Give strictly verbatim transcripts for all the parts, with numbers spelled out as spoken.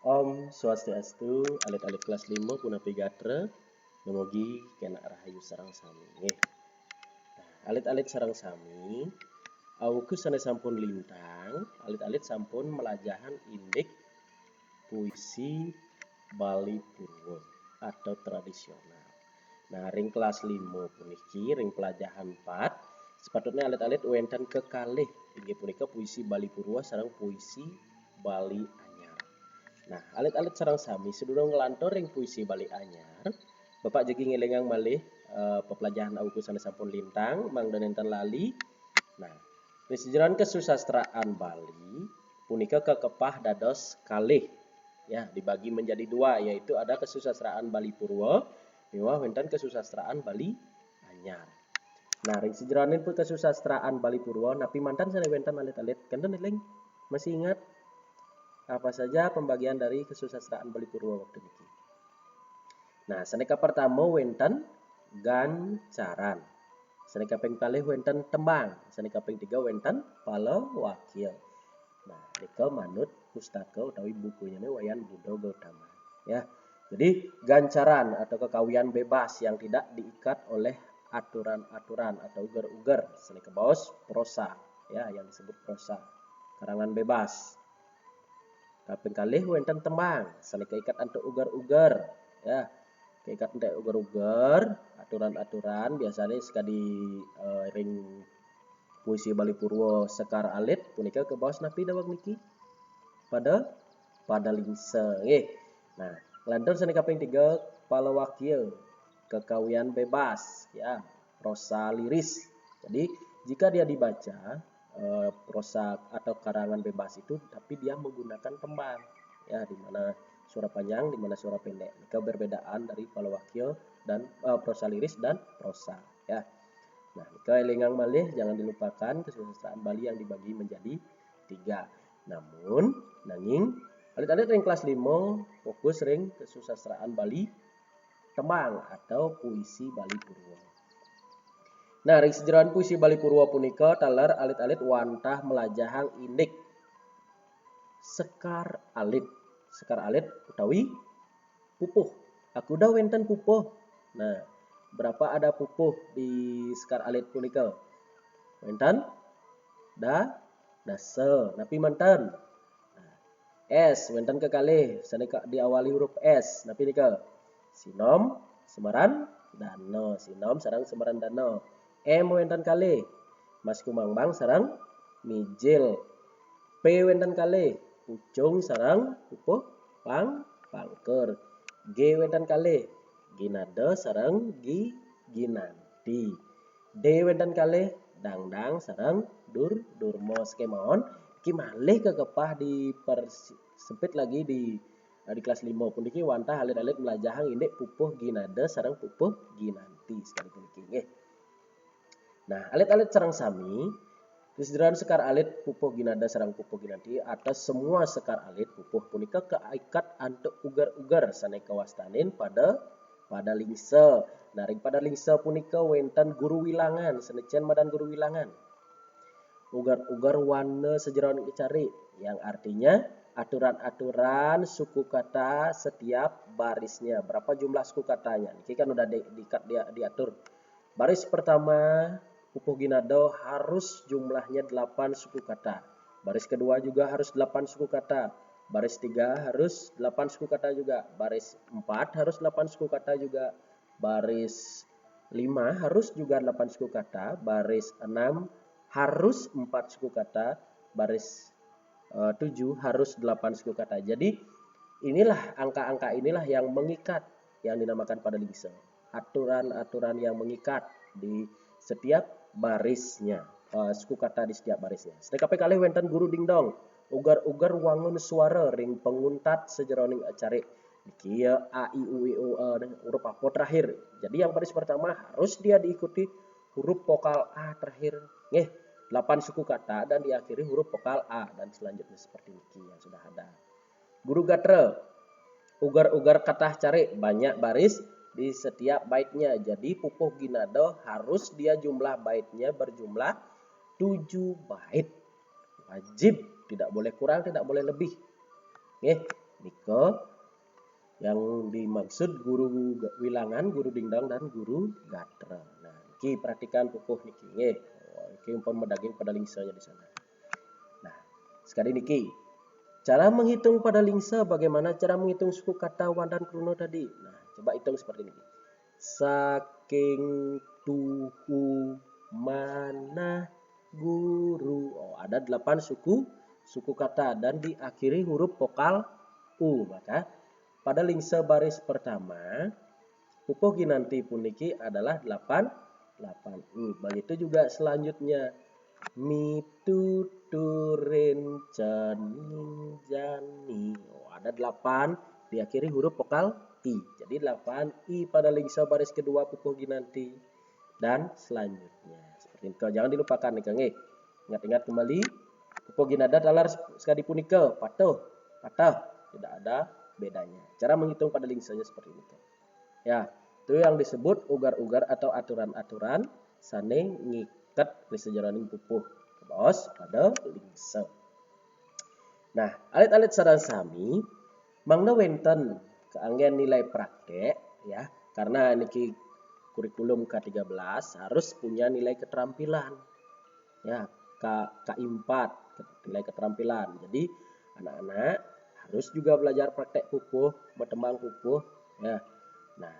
Om Swastiastu, alit-alit kelas lima punapi gatra, dumugi kenak rahayu sareng sami nggih. Nah, alit-alit sareng sami, awuku sane sampun lintang, alit-alit sampun mlajahang indik puisi Bali Purwa atau tradisional. Nah, ring kelas lima puniki, ring pelajahan empat, sepatutnya alit-alit wenten kekalih, inggih punika puisi Bali Purwa sareng puisi Bali Anyar. Nah, alit-alit sareng sami, sadurung nglantur ring puisi Bali Anyar, Bapak jagi ngelingang malih, eh, pepelajahan awuku sane sampun lintang, mangda nenten lali. Nah, ring sajeroning kasusastraan Bali punika kakepah dados kalih. Ya, dibagi menjadi dua, yaitu ada kasusastraan Bali Purwa miwah wenten kasusastraan Bali Anyar. Nah, ring sajeroning pun kasusastraan Bali Purwa, napi manten sane wenten alit-alit? Kenten eling? Masih ingat? Apa saja pembagian dari kasusastraan Bali Purwa waktu niki? Nah, sane kapertama wenten gancaran. Sane kaping kalih wenten tembang. Sane kaping tiga wenten palawakya. Nah, nika manut pustaka utawi bukunya ini Wayan Buddha Gautama. Ya. Jadi, gancaran atau kekawian bebas yang tidak diikat oleh aturan-aturan atau uger-uger, sane kabaos prosa, ya, yang disebut prosa. Karangan bebas. Kaping kalih wenten tembang, sane kaiket antuk uger-uger, ya. Kaiket antuk uger-uger, aturan-aturan, biasane sakadi, eh, ring puisi Bali Purwa sekar alit, punika kabaos napi daweg niki? Pada, pada lingsa, nggih. Nah, nglantur sane kaping tiga, palawakya, kekawian bebas, ya, prosa liris. Jadi, jika dia dibaca, eh, prosa atau karangan bebas itu, tapi dia menggunakan tembang, ya, di mana suara panjang, di mana suara pendek. Nika perbedaan dari palawakya dan, eh, prosa liris dan prosa, ya. Nah, nika elingang malih, jangan dilupakan, kasusastraan Bali yang dibagi menjadi tiga. Namun, nanging, alit-alit ring kelas lima fokus ring kasusastraan Bali tembang atau puisi Bali Purwa. Nah, ring sajeroning puisi Bali Purwa punika taler alit-alit wantah mlajahang indik sekar alit. Sekar alit utawi pupuh. Akuda wenten pupuh. Nah, berapa ada pupuh di sekar alit punika? Wenten da, dasa. Napi manten? Nah, S, wenten kekalih, sane ka-, diawali huruf S. Napi nika? Sinom, semeran, dana. Sinom sareng semeran dana. M wenten kalih, Mas Kumangbang sareng Mijil. P wenten kalih, Pucung sareng Pupuh Pang, Pangkur. G wenten kalih, Ginada sareng Gi, Ginanti. D wenten kalih, Dangdang sareng Dur, Durma. Sekemawon, niki malih kakepah dipersempit lagi di, di kelas lima puniki wantah alit-alit mlajahang indik pupuh ginada sareng pupuh ginanti sekadi puniki nggih. Nah, alit-alit sareng sami, ring sajeroning sekar alit pupuh ginada sareng pupuh ginanti, atas semua sekar alit pupuh punika kaiket antuk uger-uger sane kawastanin pada, pada lingsa. Nah, ring pada lingsa punika wenten guru wilangan, sane cen madan guru wilangan. Uger-uger wana sajeroning icarik, yang artinya aturan-aturan suku kata setiap barisnya, berapa jumlah suku katanya. Niki kan udah di, diikat, dia, diatur. Baris pertama, pupuh ginada harus jumlahnya delapan suku kata. Baris kedua juga harus delapan suku kata. Baris tiga harus delapan suku kata juga. Baris empat harus delapan suku kata juga. Baris lima harus juga delapan suku kata. Baris enam harus empat suku kata. Baris, eh, tujuh harus delapan suku kata. Jadi, inilah angka-angka inilah yang mengikat, yang dinamakan pada lingsa. Aturan-aturan yang mengikat di setiap barisnya, eh, suku kata di setiap barisnya. Sane kaping kalih wenten guru dingdong. Uger-uger wangun suara ring panguntat sajeroning icarik. Niki ya A, I, U, E, O, E, huruf apa terakhir. Jadi yang baris pertama harus dia diikuti huruf vokal A terakhir. Nggih, delapan suku kata dan diakhiri huruf vokal A dan selanjutnya seperti niki yang sudah ada. Guru gatra, uger-uger katah carik, banyak baris di setiap baitnya. Jadi pupuh ginada harus dia jumlah baitnya berjumlah tujuh bait. Wajib, tidak boleh kurang, tidak boleh lebih. Nggih. Nika yang dimaksud guru ga-, wilangan, guru dingdang, dan guru gatra. Nah, niki perhatikan pupuh niki nggih. Oh, niki umpama daging pada lingsanya di sana. Nah, sekali niki. Cara menghitung pada lingsa, bagaimana cara menghitung suku kata wan dan kruna tadi? Nah, coba hitung seperti ini. Saking tuhu manah guru. Oh, ada delapan suku, suku kata dan diakhiri huruf vokal U. Maka pada lingsa baris pertama, pupuh ginanti puniki adalah delapan, delapan I. Begitu juga selanjutnya. Mituturin cening jani. Oh, ada delapan, diakhiri huruf vokal I. Jadi delapan I pada lingsa baris kedua pupuh ginanti. Dan selanjutnya. Seperti itu. Jangan dilupakan nih, Kang. Eh. Ingat-ingat kembali. Pupuh ginada talar sekadi punika. Patuh. Patah. Tidak ada bedanya. Cara menghitung pada lingsanya seperti itu. Ya, itu yang disebut ugar-ugar atau aturan-aturan sane ngiket ring sajeroning pupuh. Kabaos pada lingsa. Nah, alit-alit sareng sami, mangda wenten kaanggen nilai praktek, ya, karena niki kurikulum K tiga belas harus punya nilai keterampilan. Ya, K, K empat, nilai keterampilan. Jadi, anak-anak harus juga belajar praktek pupuh, matembang pupuh, ya. Nah,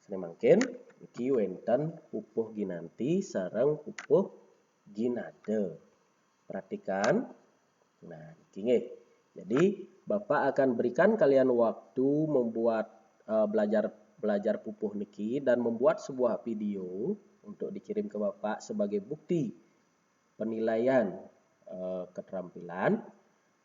sane mangkin niki wenten pupuh ginanti sareng pupuh ginada. Perhatikan. Nah, niki nggih. Jadi, Bapak akan berikan kalian waktu membuat, eh, belajar, belajar pupuh niki dan membuat sebuah video untuk dikirim ke Bapak sebagai bukti penilaian, eh, keterampilan,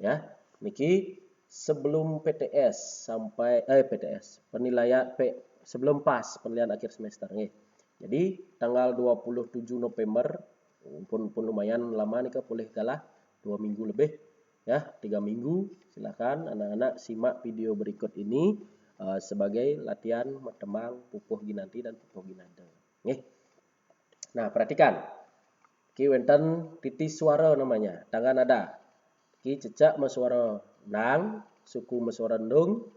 ya. Niki sebelum P T S sampai, eh, P T S, penilaian P-, sebelum pas penilaian akhir semester nggih. Jadi tanggal dua puluh tujuh November, pun, pun lumayan lama nih, Kak, polih galah dua minggu lebih, ya, tiga minggu. Silakan anak-anak simak video berikut ini, eh, sebagai latihan matembang pupuh ginanti dan pupuh ginada. Nggih. Nah, perhatikan. Ki wenten titi suara namanya, tangga nada. Ki cecak masuara nang, suku masuara ndung,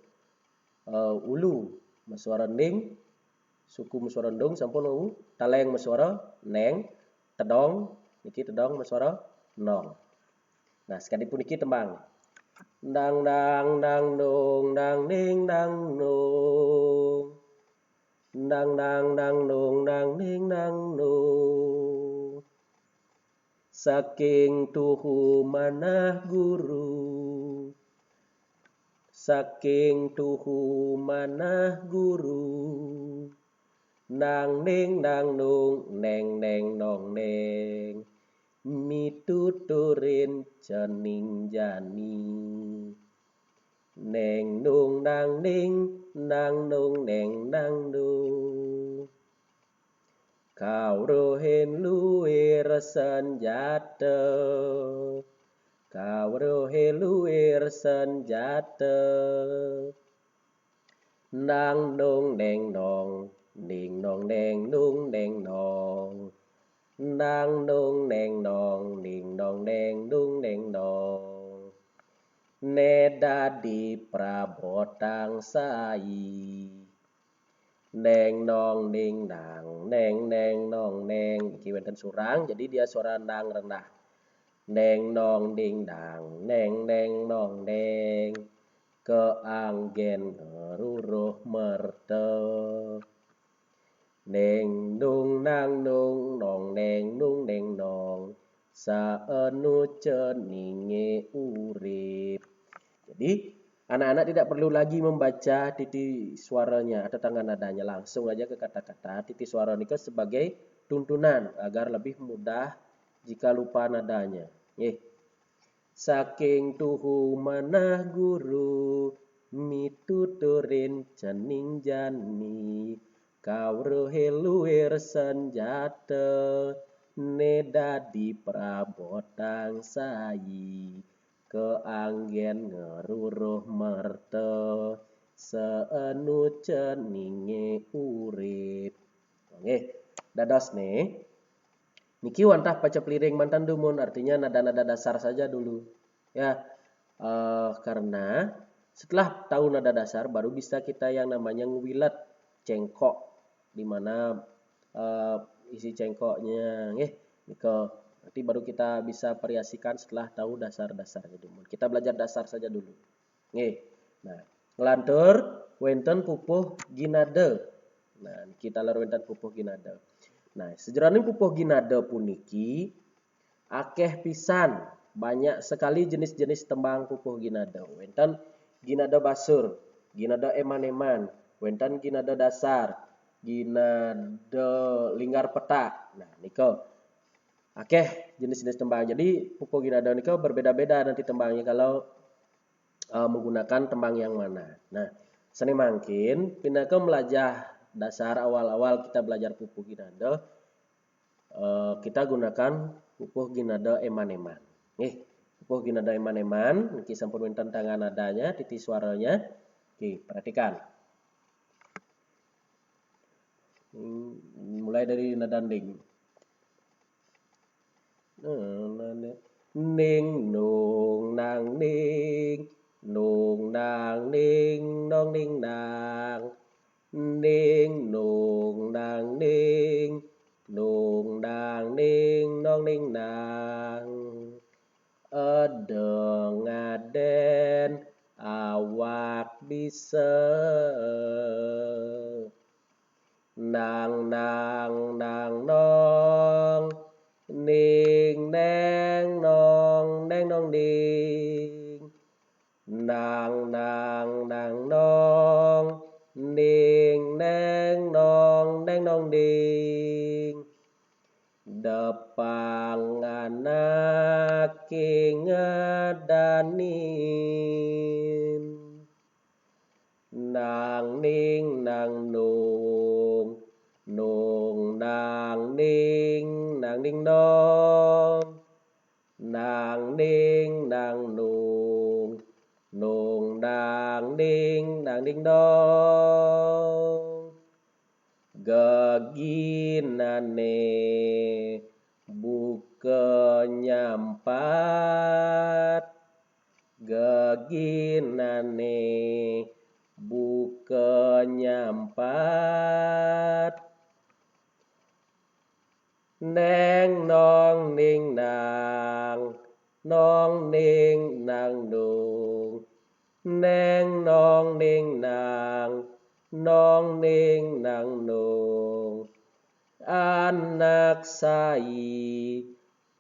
eh, ulu masuara nding, suku masuara ndung sampun wau, taleng masuara neng, tedong, niki tedong masuara nong. Nah, sekadi puniki tembang. Dang dang dang dong dang ding dang dong. Dang dang dang dong dang ding dang dong. Saking tuhu manah guru. Saking tuhu manah guru. Nang ning nang nung neng neng nong neng. Mituturin cening jani. Neng nung nang ning, nang nung neng nang nung. Kau rohen luir senjata. Kau rohen luir senjata. Nang nung neng nong, ning nong neng nung neng nong. Nang nung neng nong, ning nong neng nung neng nong. Ne dadi prabotang sai. Neng nong ning nang, neng neng nong neng. Iki wenten surang, jadi dia suara nang rendah. Neng nong ning nang, neng neng nong neng. Keanggen ngeruruh merta. Neng nung nang nung nong neng nung neng nong. Saenu ceninge urip. Jadi, anak-anak tidak perlu lagi membaca titi suaranya atau tangga nadanya, langsung aja ke kata-kata. Titi suara nika sebagai tuntunan agar lebih mudah jika lupa nadanya. Nggih. Saking tuhu manah guru, mituturin cening jani, kawruhe luir senjata, ne dadi prabotang sai, keanggen ngeruruh merta, seenu ceninge urip. Nggih, dados nih. Niki wantah pacepliring manten dumun, artinya nada-nada dasar saja dulu. Ya, eh, karena Setelah tahu nada dasar, baru bisa kita yang namanya ngwilet cengkok, di mana eh, isi cengkoknya, nggih. Nika, nanti baru kita bisa variasikan setelah tahu dasar-dasarnya dulu. Kita belajar dasar saja dulu. Nggih. Nah, nglantur wénten pupuh ginada. Nah, kita lor wénten pupuh ginada. Nah, sejeroning pupuh ginada puniki akéh pisan, banyak sekali jenis-jenis tembang pupuh ginada. Wénten ginada basur, ginada éman-éman, wénten ginada dasar, ginada linggar petak. Nah, nika akéh jenis-jenis tembang. Jadi pupuh ginada nika berbeda-beda nanti tembangnya kalau eh, menggunakan tembang yang mana. Nah, seni mangkin pinaka melajah dasar awal-awal kita belajar pupuh ginada, eh, kita gunakan pupuh ginada éman-éman. Nggih, pupuh ginada éman-éman niki sampun wénten tangga nadanya, titi suaranya. Oke, perhatikan. Hmm, mulai dari nada nding. Ning nung nang ning, nung nang ning, nong ning nang. Ning nung nang ning, nung nang ning, nong ning nang. Eda ngadén awak bisa. Nang nang nang nong, ning neng nong, neng nong ning. Nang nang nang nong, ning neng nong, neng nong ning. Depang anak kingedanin. Nang ning nang nung, nung nang ning, nang ning nong. Nang ning nang nung, nung nang ning, nang ning nong. Geginane buka nyampat, geginane buka nyampat. Neng nong ning nang, nong ning nang nung. Neng nong ning nang, nong ning nang nung. Anak sai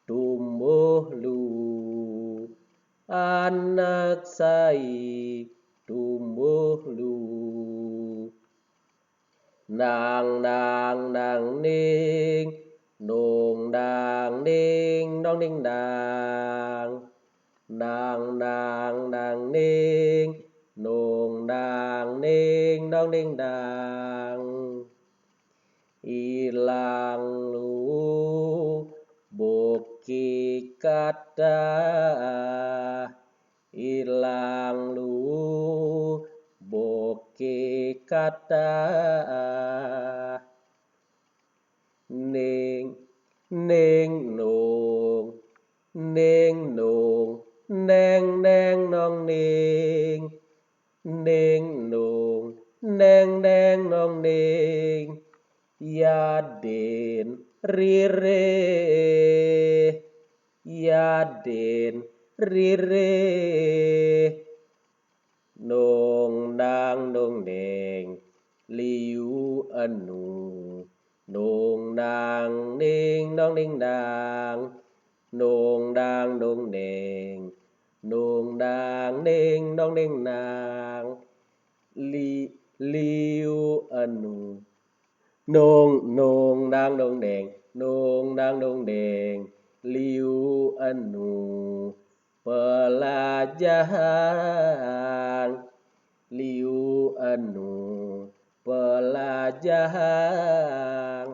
tumbuh lu, anak sai tumbuh lu. Nang nang nang ning, nung nang ning, nong ning nang. Nang nang nang ning, nung nang ning, nong ning nang. Ilang lu buki kata, ilang lu buki kata. Ning ning nung, ning nung, neng neng nong ning. Ning nung, neng neng nong ning. Yadin ririh, yadin ririh. Nung nang nung ning, liu anu. Nung nang ning nong ning nang. Nung nang nung ning, nung nang ning nong ning nang. Li liu anu. Nung nung nang nung ning, nung nang nung ning. Liu anu pelajahang, liu anu pelajahang.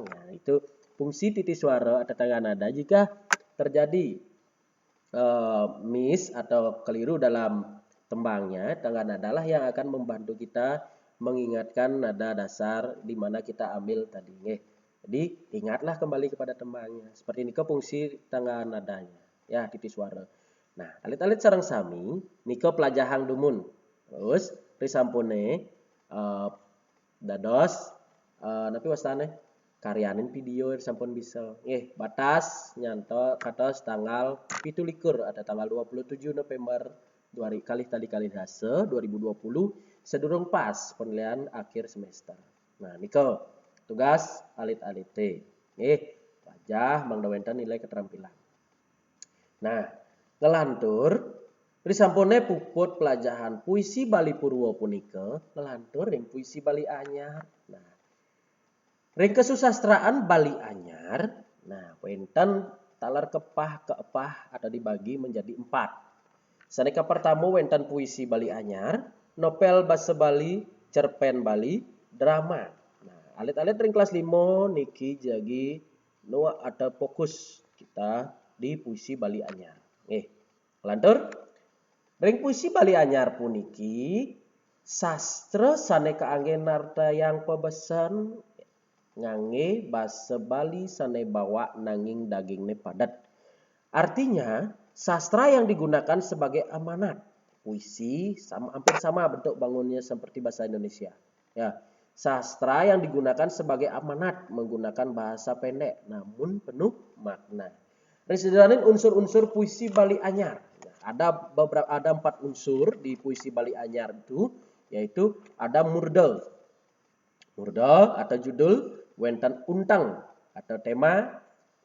Nah, itu fungsi titi suara atau tangga nada. Jika terjadi eh, miss atau keliru dalam tembangnya, tangga nada lah yang akan membantu kita mengingatkan nada dasar di mana kita ambil tadi. Nggih. Jadi ingatlah kembali kepada tembangnya. Seperti ini ke fungsi tangga nadanya. Ya, titi suara. Nah, alit-alit sareng sami, nika pelajahang dumun. Terus, risampune, eh, dados, eh, napi wastane? Karyanin video sampun bisa. Nggih, batas nyanto kados tanggal pitu likur atau tanggal dua puluh tujuh November dua ri-, kalih tali kalih dasa dua ribu dua puluh, sedurung pas penilaian akhir semester. Nah, nika tugas alit-alite. Nggih, wajah mangda wenten nilai keterampilan. Nah, ngelantur, risampune puput pelajahan puisi Bali Purwa punika, ngelantur ring puisi Bali Anyar. Nah, ring kesusastraan Bali Anyar, nah, wenten taler kepah, keepah atau dibagi menjadi empat. Sane kapertama wenten puisi Bali Anyar, novel basa Bali, cerpen Bali, drama. Nah, alit-alit ring kelas lima niki jagi nuak atau fokus kita di puisi Bali Anyar. Nggih. Lantur, ring puisi Bali Anyar puniki, sastra sane kaangge nartayang pabesen ngangge basa Bali sane bawak nanging dagingne padet. Artinya, sastra yang digunakan sebagai amanat. Puisi sama, hampir sama bentuk bangunnya seperti bahasa Indonesia. Ya, sastra yang digunakan sebagai amanat, menggunakan bahasa pendek namun penuh makna. Ring sajeroning unsur-unsur puisi Bali Anyar. Nah, ada beberapa, ada empat unsur di puisi Bali Anyar itu, yaitu ada murda. Murda atau judul, wenten unteng atau tema,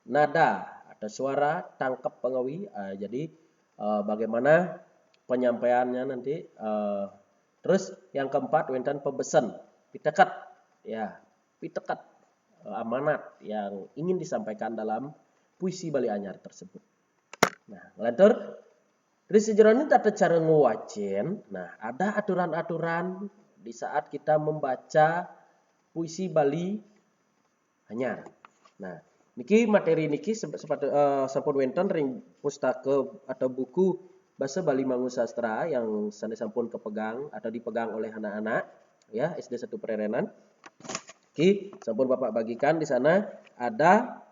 nada atau suara, tangkep pengawi. Eh, jadi, eh, bagaimana penyampaiannya nanti, eh, terus yang keempat wenten pabesen, piteket. Ya, piteket, eh, amanat yang ingin disampaikan dalam puisi Bali Anyar tersebut. Nah, ngelantur, ring sajeroning tata cara ngwacen, nah, ada aturan-aturan di saat kita membaca puisi Bali Anyar. Nah, niki materi niki sep-, sepatu-, eh, sampun wenten ring pustaka atau buku Basa Bali Mangu Sastra yang sane sampun kepegang atau dipegang oleh anak-anak, ya, S D satu Prerenan. Niki sampun Bapak bagikan di sana ada,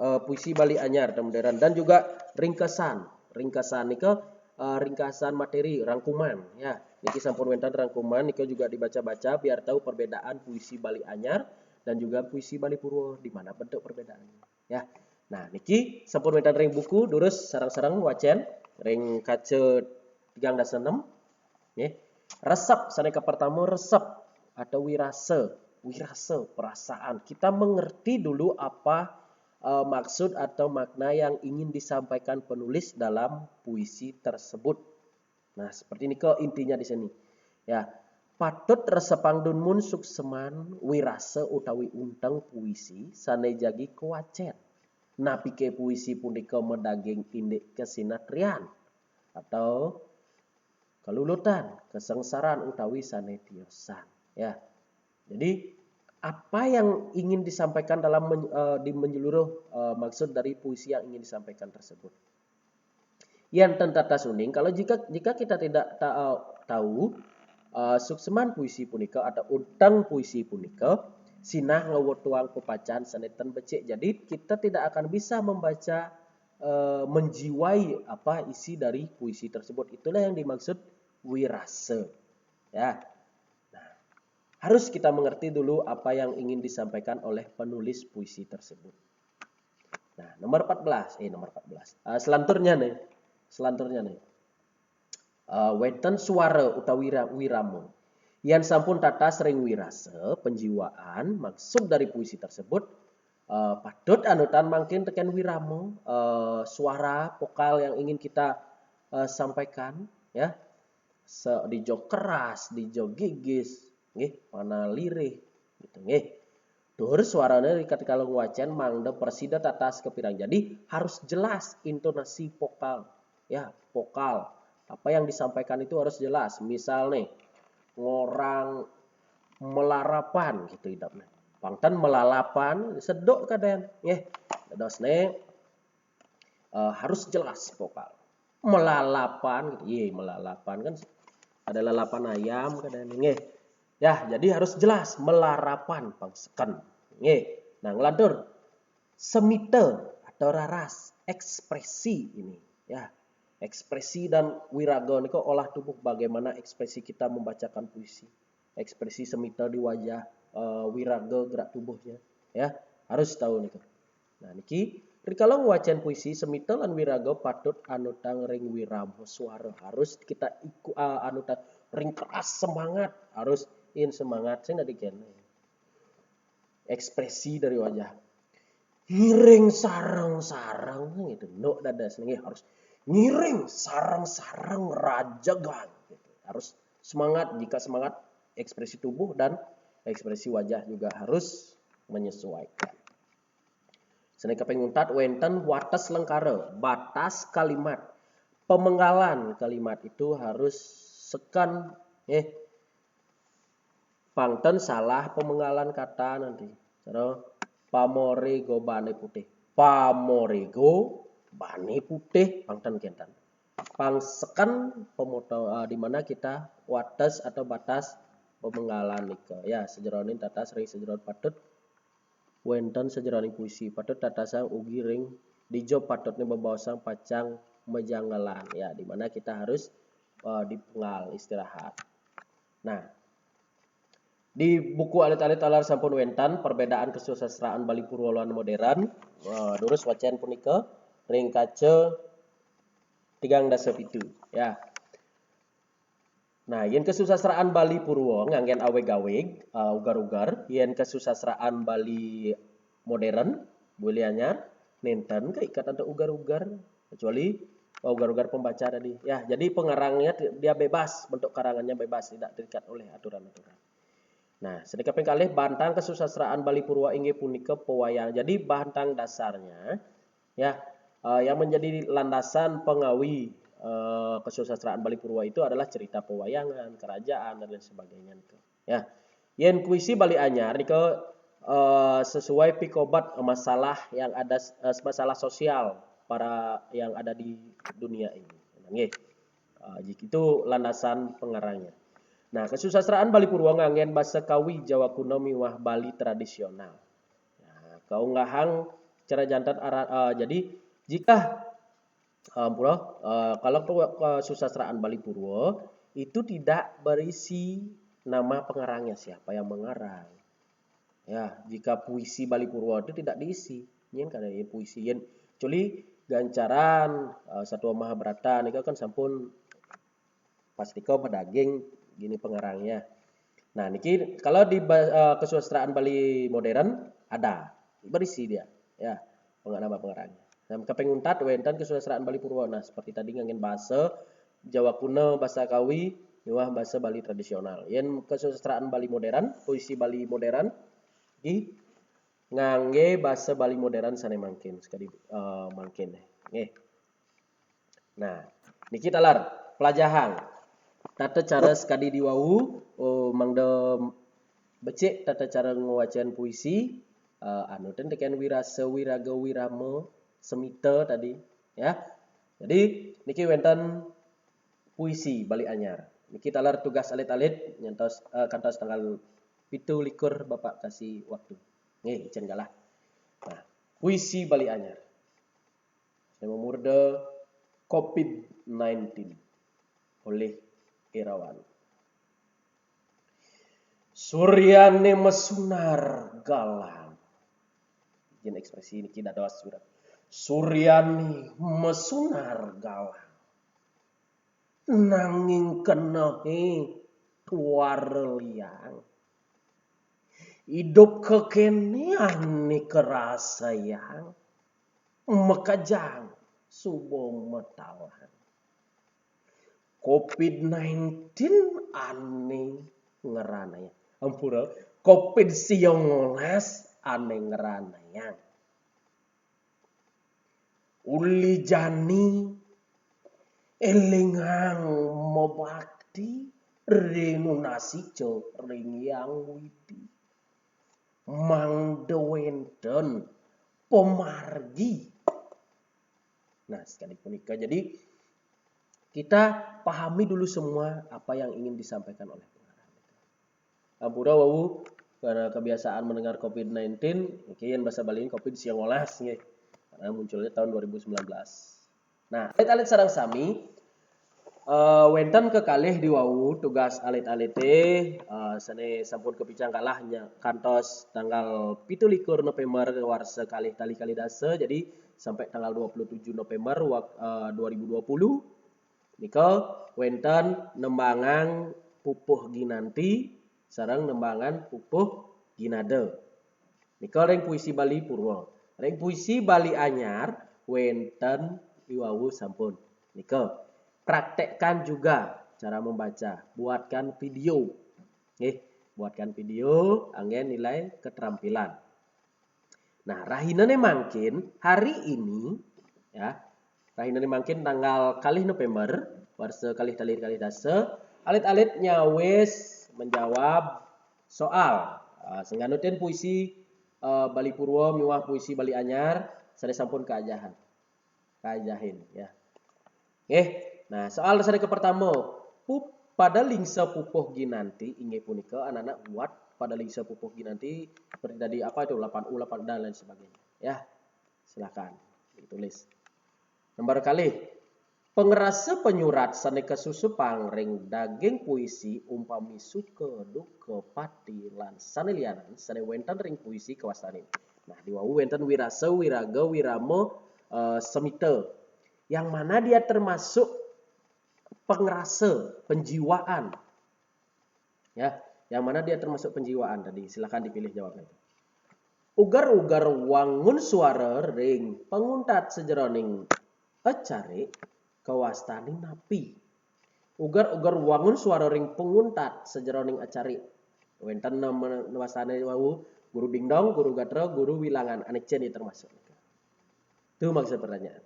eh, puisi Bali Anyar, dan juga ringkesan. Ringkesan nika, eh, ringkasan materi, rangkuman, ya. Niki sampun wenten rangkuman, nika juga dibaca-baca biar tahu perbedaan puisi Bali Anyar dan juga puisi Bali Purwa, di mana bentuk perbedaannya, ya. Nah, niki sampun wenten ring buku, durus sareng-sareng wacen ring kaca tigang dasa enem. Nggih. Resep, sane kapertama resep atau wirasa. Wirasa, perasaan. Kita mengerti dulu apa, eh, maksud atau makna yang ingin disampaikan penulis dalam puisi tersebut. Nah, seperti ini ke intinya di sini. Ya, patut resepang dumun sukseman wirasa utawi unteng puisi sane jagi kawacen. Napike puisi punika madaging indik kasinatrian atau kalulutan, kasangsaran utawi sane tiosan. Ya. Jadi, apa yang ingin disampaikan dalam men-, eh, di menyeluruh, eh, maksud dari puisi yang ingin disampaikan tersebut? Yen ten tatas uning, kalau jika, jika kita tidak ta-, eh, tahu, eh, sukseman puisi punika atau unteng puisi punika, sinah ngwetuang pepacan sane ten becik. Jadi, kita tidak akan bisa membaca, eh, menjiwai apa isi dari puisi tersebut. Itulah yang dimaksud wirasa. Ya. Nah, harus kita mengerti dulu apa yang ingin disampaikan oleh penulis puisi tersebut. Nah, nomor empat belas, eh, nomor empat belas. Eh, selanturnya nih, selanturnya nih. Eh, wenten suara utawi ra-, wirama. Yan sampun tatas ring wirasa, penjiwaan, maksud dari puisi tersebut, eh, patut anutan mangkin teken wirama, eh, suara vokal yang ingin kita, eh, sampaikan, ya. Se-, dijo keras, dijo gigis, nggih, mana lirih, gitu, nggih. Tur suarane rikala ngwacen mangda prasida tatas kapireng. Jadi, harus jelas intonasi vokal. Ya, vokal. Apa yang disampaikan itu harus jelas. Misal nih, ngorang melarapan gitu idapne. Pang ten melalapan, seduk kaden. Nggih. Dados nih, eh, harus jelas vokal. Melalapan gitu. Ye, melalapan kan ada lalapan ayam kaden. Nggih. Ya, jadi harus jelas melarapan pang seken. Nggih. Nah, ngelantur semita atau raras ekspresi ini, ya. Ekspresi dan wiraga nika olah tubuh, bagaimana ekspresi kita membacakan puisi. Ekspresi semita di wajah, eh, wiraga gerak tubuhnya. Ya, harus tahu nika. Nah, niki rikala ngwacén puisi, semita lan wiraga patut anutang ring wirama suara. Harus kita iku, eh, anutang ring keras, semangat. Harus in semangat sing dadi kéné. Ekspresi dari wajah. Ngiring sareng-sareng gitu. Nuk dadas nggih harus ngiring sareng-sareng rajegan gitu. Harus semangat, jika semangat ekspresi tubuh dan ekspresi wajah juga harus menyesuaikan. Sané kaping untat wénten wates lengkara, batas kalimat. Pemenggalan kalimat itu harus seken eh pang ten salah pemenggalan kata nanti. Cara pamoré gobané putih. Pamoré gobané putih pang ten kénten. Pang seken pemoto, eh, di mana kita wates atau batas pemenggalan nika. Ya, sajeroning tatas ring sajeroning patut wénten sajeroning puisi. Patut tatasang ugi ring dija patutné bebaosang pacang majanggelan. Ya, di mana kita harus, eh, dipenggal istirahat. Nah, di buku alit-alit taler sampun wénten perbedaan kesusastraan Bali Purwa lan modern. Eh, durus wacén punika ring kaca tigang dasa pitu. Ya. Nah, yén kesusastraan Bali Purwa nganggén awig-awig, eh, uger-uger, yén kesusastraan Bali modern, Bali anyar, nénten keikat antuk uger-uger, kecuali, eh, uger-uger pembaca tadi. Ya, jadi pengarangnya ti-, dia bebas, bentuk karangannya bebas, tidak terikat oleh aturan-aturan. Nah, sané kaping kalih bantang kesusastraan Bali Purwa inggih punika pewayangan. Jadi bantang dasarnya ya, eh, yang menjadi landasan pengawi, eh, kesusastraan Bali Purwa itu adalah cerita pewayangan, kerajaan dan lain sebagainya nika. Ya. Yén puisi Bali Anyar nika, eh, sesuai pikobet masalah yang ada, eh, masalah sosial para yang ada di dunia ini. Nggih. Eh, jadi itu landasan pengarangnya. Nah, kesusastraan Bali Purwa nganggén basa Kawi, Jawa Kuno miwah Bali tradisional. Nah, kaunggahang cara jantan ara-, eh, jadi jika, eh, ampura, eh, kalau ke-, kesusastraan Bali Purwa itu tidak berisi nama pengarangnya, siapa yang mengarang. Ya, jika puisi Bali Purwa itu tidak diisi, nyén kada ya puisi yén. Kecuali gancaran, eh, Satwa Mahabharata nika kan sampun pastika madaging gini pengarangnya. Nah, niki kalau di ba-, eh, kesusastraan Bali modern ada berisi dia, ya, penga-, nama pengarangnya. Nah, kaping untat wénten kesusastraan Bali Purwa. Nah, seperti tadi nganggén basa Jawa Kuno, basa Kawi, miwah basa Bali tradisional. Yén kesusastraan Bali modern, puisi Bali modern, nggih nganggé basa Bali modern sané mangkin, sakadi, eh, mangkin. Nggih. Nah, niki taler pelajahang tata cara sakadi di wau, oh, mangda becik tata cara ngwacén puisi, eh, anu ten tekén wirasa, wiraga, wirama, semita tadi, ya. Jadi, niki wénten puisi Bali Anyar. Niki taler tugas alit-alit nyantos, eh, kantos tanggal pitu likur Bapak kasih waktu. Nggih, icén galah. Nah, puisi Bali Anyar. Saya memurda covid nineteen oleh Irawan. Suryané mesunar galang. Yen ekspresi niki dados surat. Suryané mesunar galang. Nanging kenehé tuara liang. Idup kekéné ané karasayang. Makejang suba matalang. covid nineteen ané ngranayang. Ampura, covid siangolas ané ngranayang. Uli jani élingang mabakti ring nunasica ring Hyang Widhi. Mangda wénten pamargi. Nah, sekali punika. Jadi, kita pahami dulu semua apa yang ingin disampaikan oleh pengarang. Ampura wau, karena kebiasaan mendengar covid nineteen, mungkin bahasa Bali covid siangolas nggih. Karena munculnya tahun dua ribu sembilan belas. Nah, alit-alit sareng sami, eh, wénten kekalih diwawu tugas alit-alité, eh, sané sampun kapicang kalah nya-, kantos tanggal pitu likur Novémber warsa kalih tali kalih dasa, jadi sampai tanggal dua puluh tujuh Novémber wak-, eh, dua ribu dua puluh. Nika wénten nembangang pupuh ginanti sareng nembangan pupuh ginada. Nika ring puisi Bali Purwa. Ring puisi Bali Anyar wénten iwawu sampun. Nika praktekkan juga cara membaca, buatkan video. Nggih, buatkan video anggén nilai keterampilan. Nah, rahinané mangkin hari ini ya. Rahinané mangkin tanggal kalih Novémber, warsa kalih tali kalih dasa, alit-alit nyawis menjawab soal. Ah, sangganutin puisi, eh, Bali Purwa miwah puisi Bali Anyar sané sampun kaajahan. Kaajahin ya. Nggih. Nah, soal sané kapertama, pup-, pada lingsa pupuh ginanti inggih punika anak-anak buat pada lingsa pupuh ginanti seperti tadi apa itu lapan U, lapan dan lain sebagainya. Ya. Silakan ditulis. Nomor kalih, pangrasa panyurat sané kasusupang ring daging puisi umpami suka, duka, pati, lan sané lianan sané wénten ring puisi kawastanin. Nah, diwawu wénten wirasa, wiraga, wirama, eh, semita. Yang mana dia termasuk pangrasa, penjiwaan? Ya, yang mana dia termasuk penjiwaan tadi? Silakan dipilih jawabnya. Uger-uger wangun suara ring panguntat sajeroning acarik kawastanin napi? Uger-uger wangun suara ring panguntat sajeroning acarik. Wénten nama, nama wastané wau, guru dingdong, guru gatra, guru wilangan, ané cén termasuk. Itu maksud pertanyaan.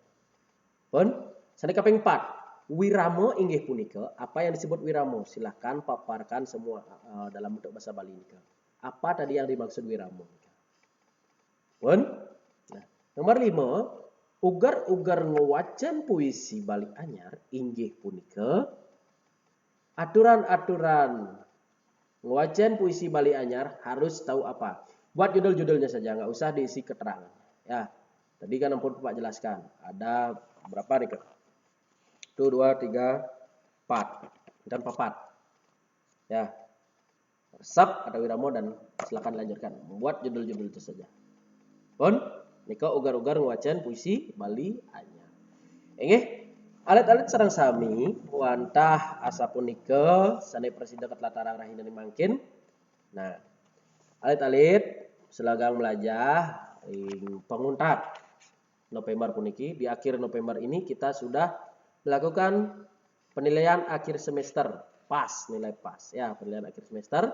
Pun, sané kaping empat, wirama inggih punika, apa yang disebut wirama? Silahkan paparkan semua, eh, dalam bentuk bahasa Bali nika. Apa tadi yang dimaksud wirama? Pun? Nah, nomor lima, uger-uger ngwacén puisi Bali Anyar inggih punika aturan-aturan ngwacén puisi Bali Anyar harus tahu apa. Buat judul-judulnya saja, nggak usah diisi keterangan. Ya, tadi kan ampun Bapak jelaskan. Ada berapa nih, Kak? Itu dua, tiga, empat. Dan papat. Ya. Resep atau wirama dan silakan dilanjutkan. Buat judul-judul itu saja. Pun, nika uger-uger ngwacén puisi Bali Anyar. Inggih, alit-alit sareng sami wantah asapunika sané prasida katlatarang rahinané mangkin. Nah, alit-alit selagang melajah ring panguntat Novémber puniki, di akhir Novémber ini kita sudah melakukan penilaian akhir semester, pas, nilai pas, ya, penilaian akhir semester.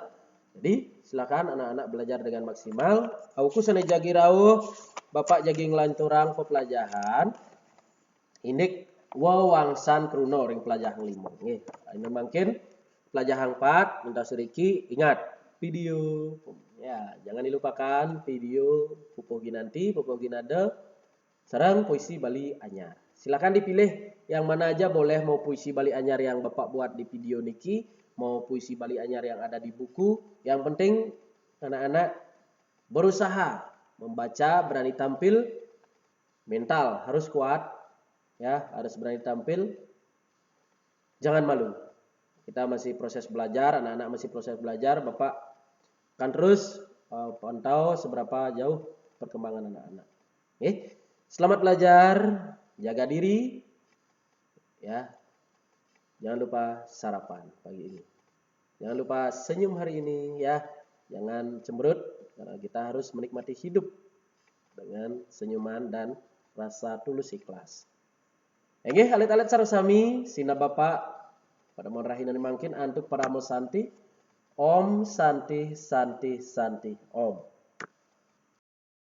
Jadi, silakan anak-anak belajar dengan maksimal. Awuku sané jagi rauh, Bapak jagi nglanturang pepelajahan. Indik wewangsan kruna ring pelajahan lima. Nggih, ini mangkin pelajahan empat, minta seriki, ingat, video. Ya, jangan dilupakan video pupuh ginanti, pupuh ginada, sareng puisi Bali Anyar. Silakan dipilih yang mana aja boleh, mau puisi Bali Anyar yang Bapak buat di video niki, mau puisi Bali Anyar yang ada di buku. Yang penting anak-anak berusaha membaca, berani tampil, mental harus kuat, ya, harus berani tampil. Jangan malu. Kita masih proses belajar, anak-anak masih proses belajar. Bapak akan terus, eh, pantau seberapa jauh perkembangan anak-anak. Oke. Selamat belajar, jaga diri, ya. Jangan lupa sarapan pagi ini. Jangan lupa senyum hari ini, ya. Jangan cemberut, karena kita harus menikmati hidup dengan senyuman dan rasa tulus ikhlas. Inggih, alit-alit sareng sami, sinah Bapak, pada mon rahinané mangkin antuk parama santi, Om Santi, Santi, Santi, Om.